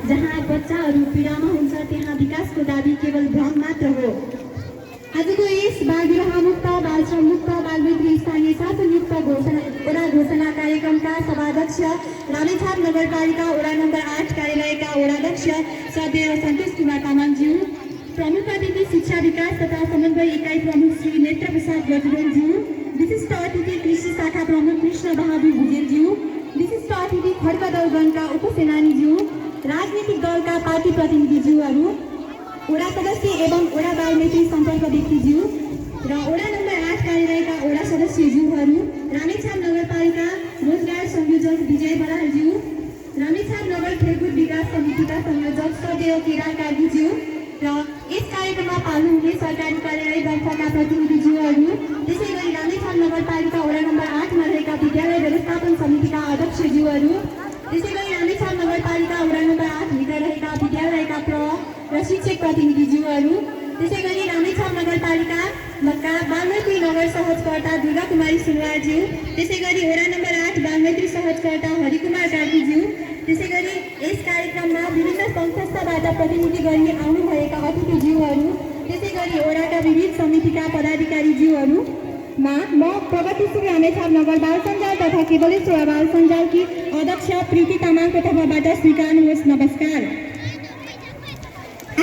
जहाँ बच्चाहरू पीडामा हुन्छ त्यहाँ विकासको दाबी केवल भ्रम मात्र हो। आजको यस बाल विवाह मुक्त, बाल श्रम मुक्त, बाल मैत्री स्थानीय शासनयुक्त वडा घोषणा कार्यक्रमका सभाध्यक्ष रामेछाप नगरपालिका वडा नम्बर 8 कार्यालयका वडाध्यक्ष श्रद्धेय सन्तोष कुमार तामाङज्यू, प्रमुख अतिथि शिक्षा विकास तथा समन्वय इकाइ प्रमुख श्री नेत्र प्रसाद गजरेलज्यू, विशिष्ट अतिथि कृषि शाखा प्रमुख कृष्ण बहादुर भुजेलज्यू, विशिष्ट अतिथि खड्ग दलगणका उपसेनानीज्यू, राजनीतिक दलका पार्टी प्रतिनिधिज्यूहरू, वडा सदस्य एवं वडा बाल मैत्री सम्पर्क व्यक्तिज्यू र वडा नम्बर 8 कार्यालयका वडा सदस्यज्यूहरू, रामेछाप नगरपालिका रोजगार संयोजक विजय बरालज्यू, रामेछाप नगर खेलकुद विकास समितिका संयोजक श्रद्धेय केदार कार्कीज्यू र यस कार्यक्रममा पाल्नु हुने सरकारी कार्यालय दर्शकका प्रतिनिधिज्यूहरू, त्यसैगरी रामेछाप नगरपालिका वडा नम्बर 8 मा रहेका विद्यालय व्यवस्थापन समितिका अध्यक्षज्यूहरू, त्यसैगरी रामेछाप नगरपालिका वडा नम्बर 8 भित्र रहेका विद्यालयका र शिक्षक प्रतिनिधिज्यूहरू, त्यसैगरी रामेछाप नगरपालिकाका बालमैत्री नगर सहजकर्ता दुर्गा कुमारी सुनवारज्यू, त्यसैगरी वडा नम्बर 8 बालमैत्री सहजकर्ता हरिकुमार कार्कीज्यू, त्यसैगरी यस कार्यक्रममा विभिन्न संस्थाबाट प्रतिनिधि गरी आउनुभएका अतिथिज्यूहरू, त्यसैगरी वडाका विविध समितिका पदाधिकारीज्यूहरूमा म प्रगतिशील रामेछाप नगर बाल सञ्जाल तथा केवलेश्वर बाल सञ्जालकी अध्यक्ष प्रीति तामाङको तर्फबाट स्वीकार्नुहोस्। नमस्कार।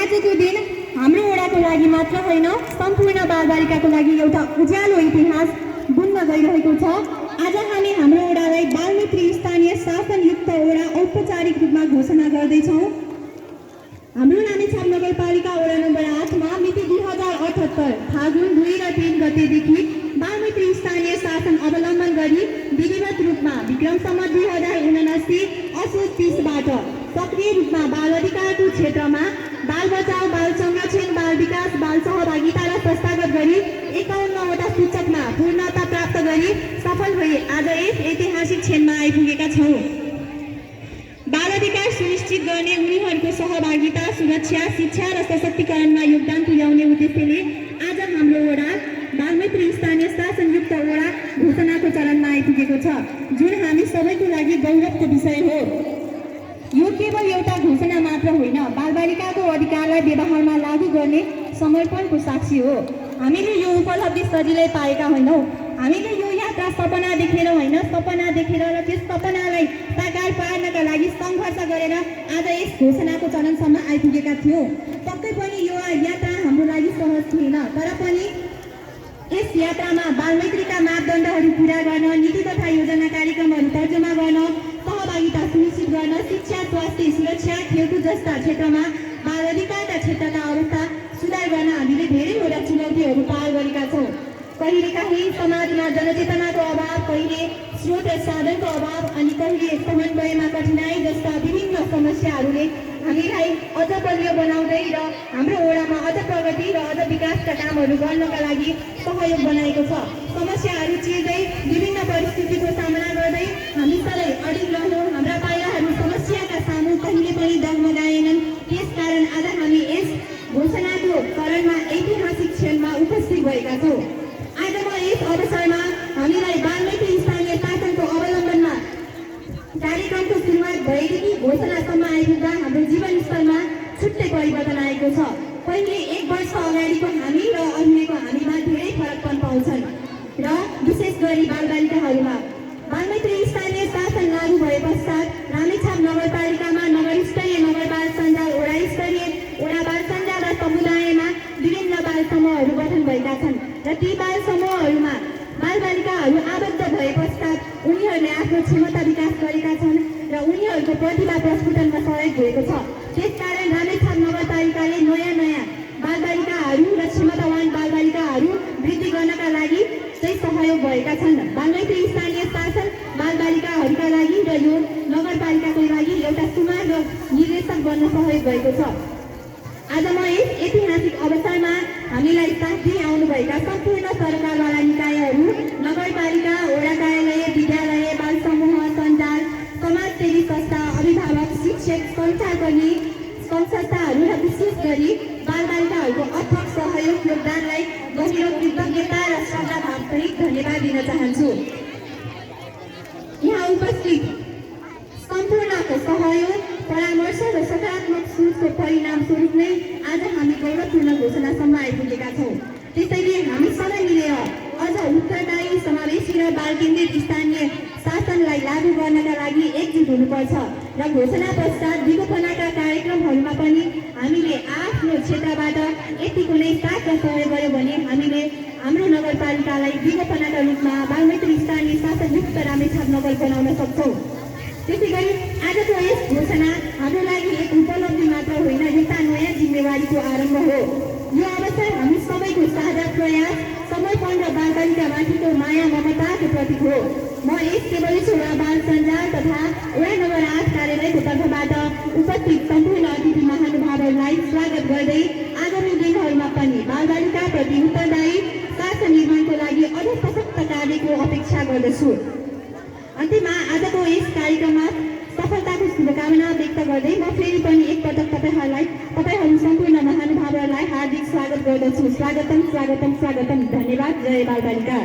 आजको दिन हाम्रो वडाको लागि मात्र होइन, सम्पूर्ण बालबालिकाको लागि एउटा उज्यालो इतिहास बुन्न गइरहेको छ। आज हामी हाम्रो वडालाई बालमित्री स्थानीय शासनयुक्त वडा औपचारिक रूपमा घोषणा गर्दैछौँ। हाम्रो रामेछाप नगरपालिका वडा नम्बर 8 मा मिति 2078 फागुन 2 र 3 गतेदेखि बालमित्री स्थानीय शासन अवलम्बन गरी विधिवत रूपमा विक्रम सम्वत 2079 असोज 30बाट सक्रिय रूपमा बाल अधिकारको क्षेत्रमा बाल बचाउ, बाल संरक्षण, बाल विकास, बाल सहभागितालाई संस्थागत गरी 51वटा सूचकमा पूर्णता प्राप्त गरी सफल भई आज यस ऐतिहासिक क्षणमा आइपुगेका छौँ। बाल अधिकार सुनिश्चित गर्ने, उनीहरूको सहभागिता, सुरक्षा, शिक्षा र सशक्तिकरणमा योगदान पुर्याउने उद्देश्यले आज हाम्रो वडा बालमैत्री स्थानीय शासनयुक्त वडा घोषणाको चरणमा आइपुगेको छ, जुन हामी सबैको लागि गौरवको विषय हो। यो केवल एउटा घोषणा मात्र होइन, बालबालिकाको अधिकारलाई व्यवहारमा लागू गर्ने समर्पणको साक्षी हो। हामीले यो उपलब्धि सजिलै पाएका होइनौँ। हामीले यो यात्रा सपना देखेर होइन, सपना देखेर र त्यस सपनालाई साकार पार्नका लागि सङ्घर्ष गरेर आज यस घोषणाको चरणसम्म आइपुगेका थियौँ। पक्कै पनि यो यात्रा हाम्रो लागि सहज थिएन, तर पनि यस यात्रामा बालमैत्रीका मापदण्डहरू पुरा गर्न, नीति तथा योजना कार्यक्रमहरू तर्जुमा गर्न, सहभागिता सुनिश्चित गर्न, शिक्षा, स्वास्थ्य, सुरक्षा, खेलकुद जस्ता क्षेत्रमा बाल अधिकारका क्षेत्रका अवस्था सुधार गर्न हामीले धेरैवटा चुनौतीहरू पार गरेका छौँ। कहिलेकाहीँ समाजमा जनचेतनाको अभाव, कहिले स्रोत र साधनको अभाव अनि कहिले समन्वयमा कठिनाई जस्ता विभिन्न समस्याहरूले हामीलाई अझ बलियो बनाउँदै र हाम्रो वडामा अझ प्रगति र अझ विकासका कामहरू गर्नका लागि सहयोग बनाएको छ। समस्याहरू चिर्दै विभिन्न परिस्थितिको सामना गर्दै हामी सधैँ अडिग रहनु, हाम्रा पाइलाहरू समस्याका सामु कहिले पनि डगमगाएनन्। त्यसकारण आज हामी यस घोषणाको चरणमा ऐतिहासिक क्षणमा उपस्थित भएका छौँ। आज म यस अवसरमा हामीलाई बालमैत्री स्थानीय शासनको अवलम्बनमा कार्यक्रमको सुरुवात भएदेखि घोषणासम्म आइपुग्दा हाम्रो जीवनस्तरमा छुट्टै परिवर्तन आएको छ। पहिले 1 वर्ष अगाडिको हामी र अहिलेको हामीमा धेरै फरकपन पाउँछन् र विशेष गरी बालबालिकाहरूमा। बालमैत्री स्थानीय शासन लागू भए पश्चात रामेछाप नगरपालिकामा नगर स्तरीय नगर बाल सञ्जाल, वडा स्तरीय वडा बाल सञ्जाल र समुदायमा विभिन्न बाल समूहहरू गठन भएका छन् र ती बाल समूहहरूमा बालबालिकाहरू आबद्ध भए पश्चात उनीहरूले आफ्नो क्षमता विकास गरेका छन् र उनीहरूको प्रतिभा प्रस्फुटनमा सहयोग भएको छ। त्यसकारण रामेछाप नगरपालिकाले नयाँ बालबालिकाहरू र क्षमतावान बालबालिकाहरू वृद्धि गर्नका लागि चाहिँ सहयोग भएका छन्। बालमैत्री स्थानीय शासन बालबालिकाहरूका लागि र यो नगरपालिकाको लागि एउटा सुमार र निर्देशक बन्न सहयोग भएको छ। आज म यस ऐतिहासिक अवसरमा हामीलाई साथ दिई आउनुभएका सम्पूर्ण सरकारवाला निकायहरू, नगरपालिका, वडा कार्यालय, विद्यालय, बाल समूह, सञ्जाल, समाजसेवी संस्था, अभिभावक, शिक्षक, सञ्चारकर्मी, संस्थाहरू र विशेष गरी बालबालिकाहरूको अथक सहयोग योगदानलाई गहिरो कृतज्ञता र श्रद्धाभावसहित धन्यवाद दिन चाहन्छु। यहाँ उपस्थित सम्पूर्णको सहयोग परामर्श र सकारात्मक सोचको परिणाम स्वरूप नै आज हामी गौरवपूर्ण घोषणासम्म आइपुगेका छौँ। त्यसैले हामी सबै मिलेर अझ उत्तरदायी, समावेशी र बाल केन्द्रित स्थानीय शासनलाई लागू गर्नका लागि एकजुट हुनुपर्छ र घोषणा पश्चात विगोपनाका कार्यक्रमहरूमा पनि हामीले आफ्नो क्षेत्रबाट यतिको नै साथ र सहयोग गर्यो भने हामीले हाम्रो नगरपालिकालाई विगोपनाका रूपमा बालमैत्री स्थानीय शासनयुक्त रामेछाप नगर बनाउन सक्छौँ। त्यसै गरी आजको यस घोषणा हाम्रो लागि एक उपलब्धि मात्र होइन, एउटा नयाँ जिम्मेवारीको आरम्भ हो। यो अवसर हामी सबैको साझा प्रयास, समर्पण र बालबालिकामाथिको माया ममताको प्रतीक हो। म यस केवलेश्वर बाल सञ्जाल तथा वडा नम्बर 8 कार्यालयको तर्फबाट उपस्थित सम्पूर्ण अतिथि महानुभावहरूलाई स्वागत गर्दै आगामी दिनहरूमा पनि बालबालिकाप्रति उत्तरदायी शासन निर्माणको लागि अझ सशक्त कार्यको अपेक्षा गर्दछु। अन्त्यमा आजको यस कार्यक्रममा सफलताको शुभकामना व्यक्त गर्दै म फेरि पनि एकपटक तपाईहरू सम्पूर्ण महानुभावहरूलाई हार्दिक स्वागत गर्दछु। स्वागतम स्वागतम स्वागतम। धन्यवाद। जय बालबालिका।